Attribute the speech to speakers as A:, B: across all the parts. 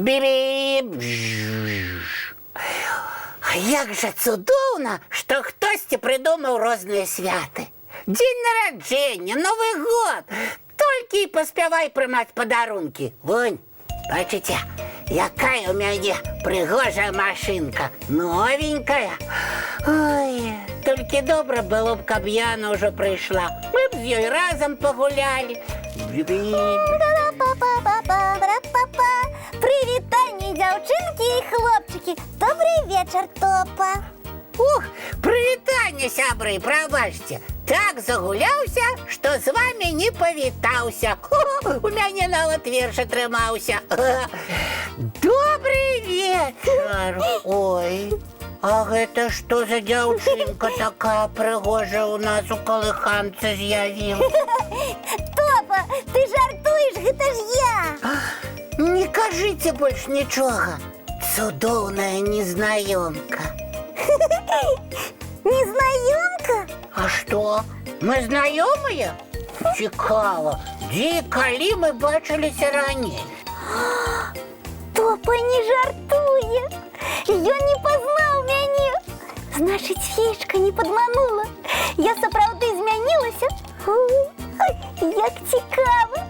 A: Бі-бі. А як жа цудоўна, што хтосьці прыдумаў розныя святы. Дзень нараджэння, Новы год. Толькі і паспявай прымаць падарункі. Вунь, бачыце, якая ў мяне прыгожая машынка, новенькая. Ой, толькі добра было б, каб Яна ўжо прыйшла. Мы б з ёй разам пагулялі. Бі-бі.
B: Па-па-па-па-па-па. Прывітанне, дзяўчынкі і хлопчыкі. Добры вечар, Топа.
A: Ух, прывітанне, сябры, прабачце. Так загуляўся, што з вамі не павітаўся. Хо, у мяне нават верш атрымаўся. Добры вечар. Ой, а гэта што за дзяўчынка такая прыгожая у нас у калыханцы з'явілася?
B: Топа, ты жартуеш, гэта ж я.
A: Не кажыце больш нічога. Цудоўная незнаёмка.
B: Незнаёмка?
A: А што? Мы знаёмыя? Цікава, дзе і калі мы бачыліся раней?
B: Топа не жартуе. Ён не пазнаў мяне. Значыць, феечка не падманула. Я сапраўды змянілася. Ой, як цікава.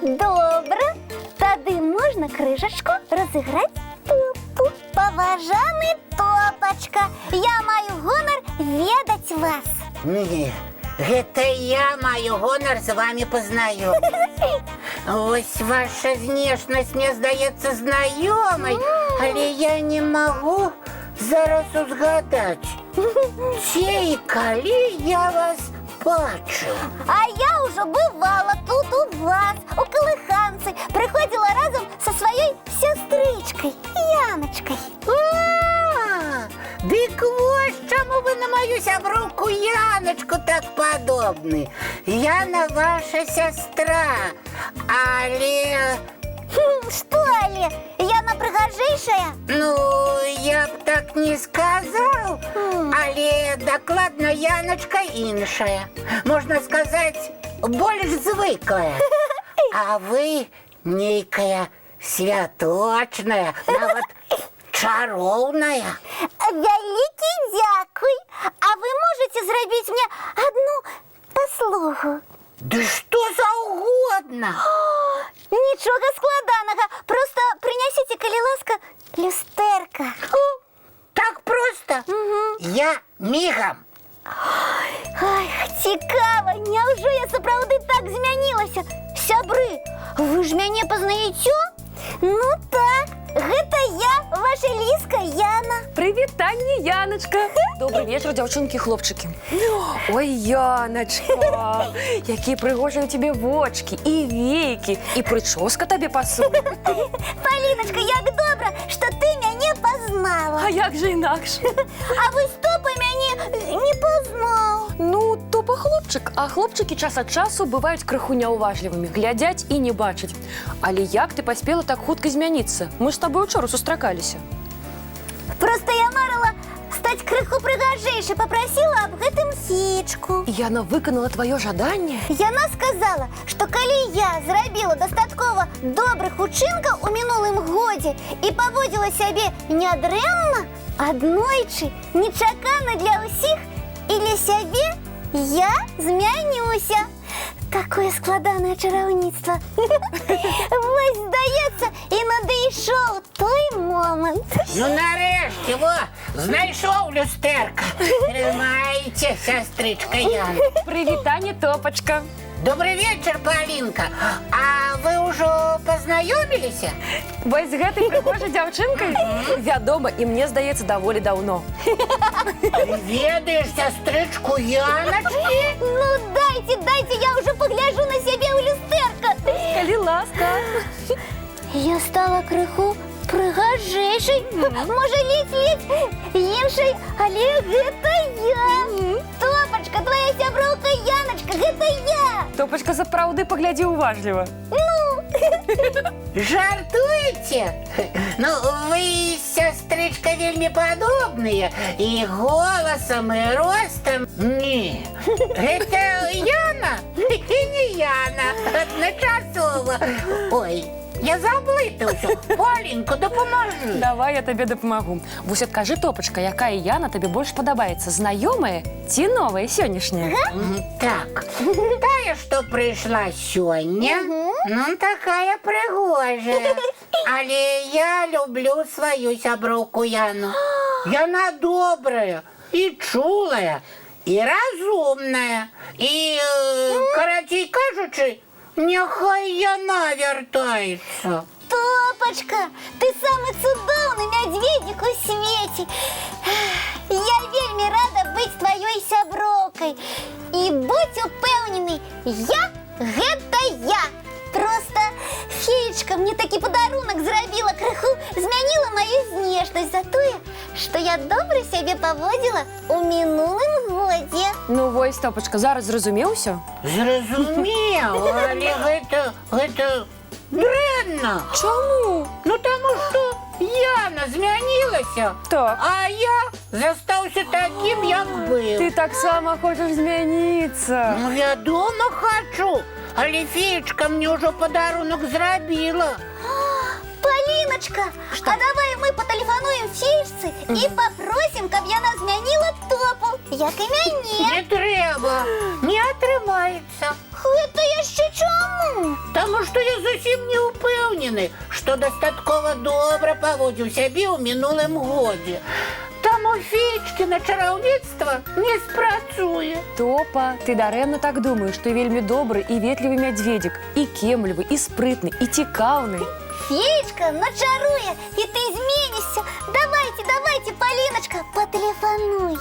B: Добра. Тады можна крышачку разыграць Топу. Паважаны Топачка, я маю гонар ведаць вас.
A: Не, гэта я маю гонар з вамі пазнаёміцца. Вось ваша знешнасць мне здаецца знаёмай, але я не магу зараз узгадаць, дзе і калі я вас бачыў.
B: А я ўжо бывала тут у вас, у калыханцы, прыходзіла разам са сваёй сястрычкай Яначкай.
A: А, дык вось чаму вы на маю сяброўку Яначку так падобны. Яна ваша сястра, але.
B: Што але? Яна прыгажэйшая?
A: Ну, я б так не сказаў, але дакладна Яначка іншая. Можна сказаць, больш звыклая. А вы нейкая святочная, нават чароўная.
B: Вялікі дзякуй. А вы можаце зрабіць мне адну паслугу?
A: Ды што заўгодна.
B: Нічога складанага, проста прынясіце, калі ласка, люстэрка.
A: О, так проста. Я мігам.
B: Ай, цікава, няўжо я сапраўды так змянілася? Сябры, вы ж мяне пазнаеце? Ну так, гэта я, ваша ліска Яна.
C: Прывітанне, Яначка. Добры вечар, дзяўчынкі, хлопчыкі. Ой, Яначка, якія прыгожыя ў цябе вочкі і вейкі, і прычоска табе пасуе.
B: Паліначка, як добра, што ты мяне пазнала.
C: А як жа інакш?
B: А вось Топа мяне не пазнаў.
C: Ну, Топа хлопчык, а хлопчыкі час ад часу бываюць крыху няўважлівымі, глядзяць і не бачаць. Але як ты паспела так хутка змяніцца? Мы ж з табой учора сустракаліся.
B: Проста я марыла стаць крыху прыгажэйшай, папрасіла аб гэтым феечку.
C: І яна выканала тваё жаданне?
B: Яна сказала, што калі я зрабіла дастаткова добрых учынкаў у мінулым годзе і паводзіла сябе нядрэнна, аднойчы, нечакана для ўсіх і для сябе я змянюся. Такое складанае чараўніцтва. Вось, здаецца, і надышоў той момант.
A: Ну, нарэшце, во, знайшоў люстэрка. Трымайце, сястрычка Яна.
C: Прывітанне, Топачка.
A: Добры вечар, Палінка. А вы ўжо пазнаёміліся?
C: Вось з гэтай прыгожай дзяўчынкай? Вядома, і мне здаецца, даволі даўно.
A: Ты ведаеш сястрычку Яначкі?
B: Ну, дайце, дайце, я ўжо пагляджу на сябе ў люстэрка.
C: Калі ласка.
B: Я стала крыху прыгажэйшай, можа, ледзь-ледзь іншай, але гэта я. Топачка, твая сяброўка Яначка, гэта я.
C: Топачка, сапраўды паглядзі уважліва.
A: Жартуеце? Ну, вы, сястрычка, вельмі падобныя. І голасам, і ростам. Не, гэта Яна і не Яна. Адначасова. Ой, Я заблытаўся. Палінка, дапамажы.
C: Давай я табе дапамагу. Вось адкажы, Топачка, якая Яна табе больш падабаецца, знаёмая ці новая, сённяшняя?
A: Так, тая, што прыйшла сёння, ну, такая прыгожая. Але я люблю сваю сяброўку Яну. Яна добрая і чулая, і разумная, і, карацей кажучы, няхай яна вяртаецца.
B: Топачка, ты самы цудоўны мядзведзік у свеце. Я вельмі рада быць тваёй сяброўкай. І будзь упэўнены, я гэта я. Проста феечка мне такі падарунак зрабіла, крыху змяніла маю знешнасць за тое, што я добра сябе паводзіла ў мінулым годзе.
C: Ну вось, Топачка, зараз зразумеў усё?
A: Зразумеў, але гэта дрэнна.
C: Чаму?
A: Ну, таму што Яна змянілася, а я застаўся такім, як быў.
C: Ты таксама хочаш змяніцца.
A: Ну, вядома, хачу. Але феечка мне ўжо падарунак зрабіла.
B: Паліначка, а давай мы патэлефануем феечцы і папросім, каб яна змяніла Топу, як і мяне.
A: Не трэба, не атрымаецца.
B: Гэта яшчэ чаму?
A: Таму што я зусім не ўпэўнены, што дастаткова добра паводзіў сябе ў мінулым годзе. Таму феечкіна чараўніцтва не спрацуе.
C: Топа, ты дарэмна так думаеш, ты вельмі добры і ветлівы мядзведзік, і кемлівы, і спрытны, і цікаўны.
B: Феечка начаруе, і ты зменішся. Давайце, давайце, Паліначка, патэлефануй.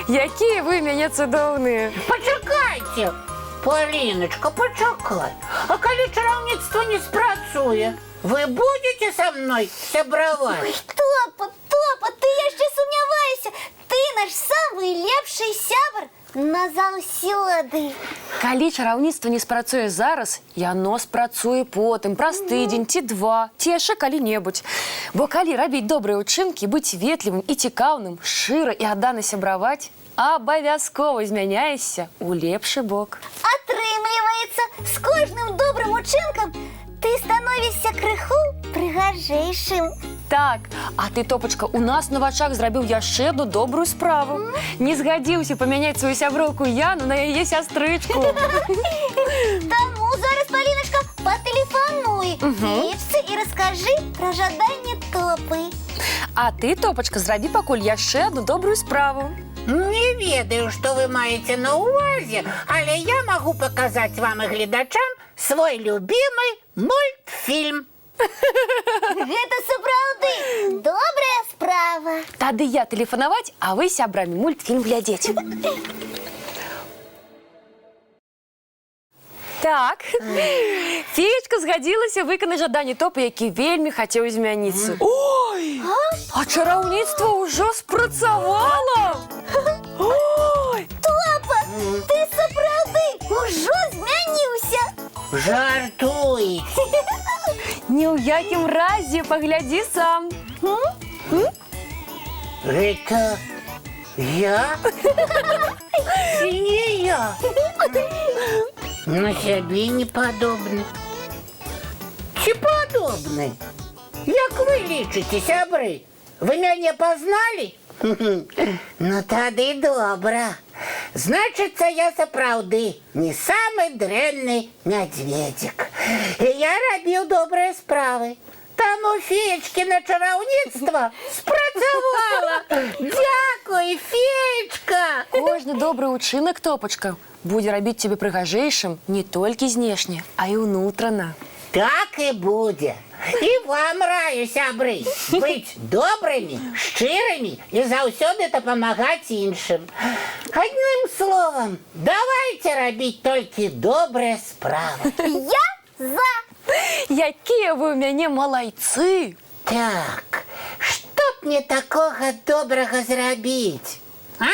C: Якія вы мяне цудоўныя.
A: Пачакайце, Паліначка, пачакай. А калі чараўніцтва не спрацуе, вы будзеце са мной сябраваць?
B: Ой, Топа, Топа, ты яшчэ сумняваешся. Ты наш самы лепшы сябар назаўсёды.
C: Калі чараўніцтва не спрацуе зараз, яно спрацуе потым, праз тыдзень ці два, ці яшчэ калі-небудзь. Бо калі рабіць добрыя ўчынкі, быць ветлівым і цікаўным, шчыра і аддана сябраваць, абавязкова змяняешся ў лепшы бок.
B: Атрымліваецца, з кожным добрым учынкам ты становішся крыху прыгажэйшым.
C: Так, а ты, Топачка, у нас на вачах зрабіў яшчэ одну добрую справу. Не згадзіўся памяняць сваю сяброўку Яну на яе сястрычку.
B: Таму зараз, Паліначка, патэлефануй феечцы і раскажы пра жаданне Топы.
C: А ты, Топачка, зрабі пакуль яшчэ одну добрую справу.
A: Не ведаю, што вы маеце на ўвазе, але я магу паказаць вам і гледачам свой любімы мультфільм.
B: Гэта сапраўды добрая справа.
C: Тады я тэлефанаваць, а вы з сябрамі мультфільм глядзець. Так, феечка згадзілася выканаць жаданне Топы, які вельмі хацеў змяніцца. Ой, а чараўніцтва ўжо спрацавала! Ой!
B: Топа, ты сапраўды ўжо змяніўся.
A: Жартуеце.
C: Ні ў якім разе, паглядзі сам.
A: Гэта я? Ці не я? На сябе не падобны. Ці падобны? Як вы лічыце, сябры? Вы мяне пазналі? Ну, тады добра. Значыцца, я сапраўды не самы дрэнны мядзведзік. І я рабіў добрыя справы. Таму феечкіна чараўніцтва спрацавала. Дзякуй, феечка!
C: Кожны добры ўчынак, Топачка, будзе рабіць цябе прыгажэйшым не толькі знешне, а і ўнутрана.
A: Так і будзе. І вам раю, сябры, быць добрымі, шчырымі і заўсёды дапамагаць іншым. Адным словам, давайце рабіць толькі добрыя справы.
B: Я за!
C: Якія вы ў мяне малайцы!
A: Так, што б мне такога добрага зрабіць? А?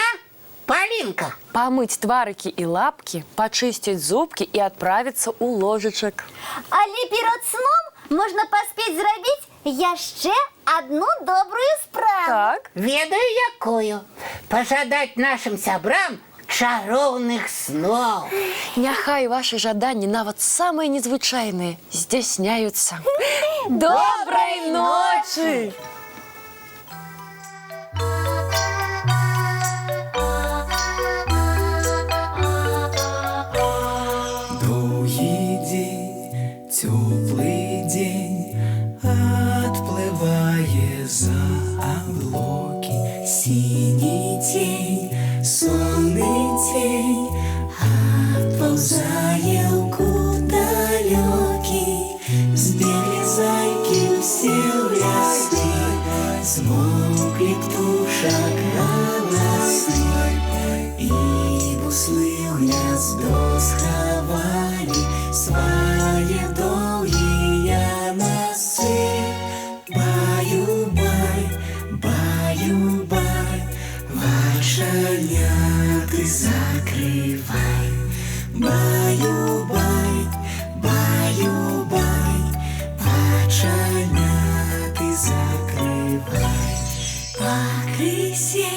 A: Палінка?
C: Памыць тварыкі і лапкі, пачысціць зубкі і адправіцца ў ложачак.
B: Але перад сном можна паспець зрабіць яшчэ адну добрую справу.
C: Так.
A: Ведаю якую. Пажадаць нашым сябрам Чароўных сноў.
C: Няхай вашы жаданні, нават самыя незвычайныя, здзяйсняюцца. Добрай ночы!
D: Доўгі дзень, цёплы дзень адплывае за аблокі. Сіні цень, сонны цень адпаўзае ў кут далёкі. Збеглі зайкі ўсе ў лясы, змоўклі птушак галасы. І буслы ў гняздо схавалі свае доўгія насы. Баю-бай, баю-бай, вачаняты закрывай. Баю-бай, баю-бай, вачаняты закрывай. Пакрысе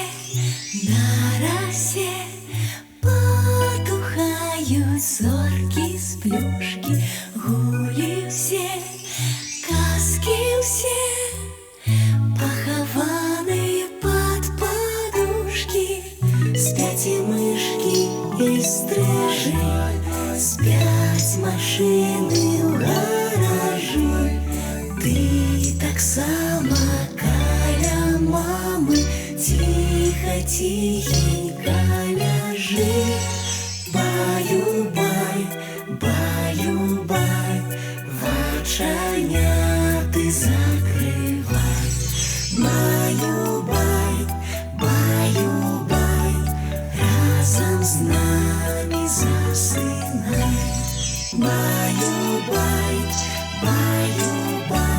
D: на расе потухаюць зоркі сплюшкі, гулі ўсе, казкі ўсе, пахаваныя пад падушкі. Спяць і мышкі, і стрыжы, спяць машыны ў гаражы. Ты таксама каля мамы ціха, ціхенька ляжы. Баю-бай, баю-бай, вачаняты закрывай. Баю-бай, баю-бай, разам з намі засынай. Баю-бай, баю-бай.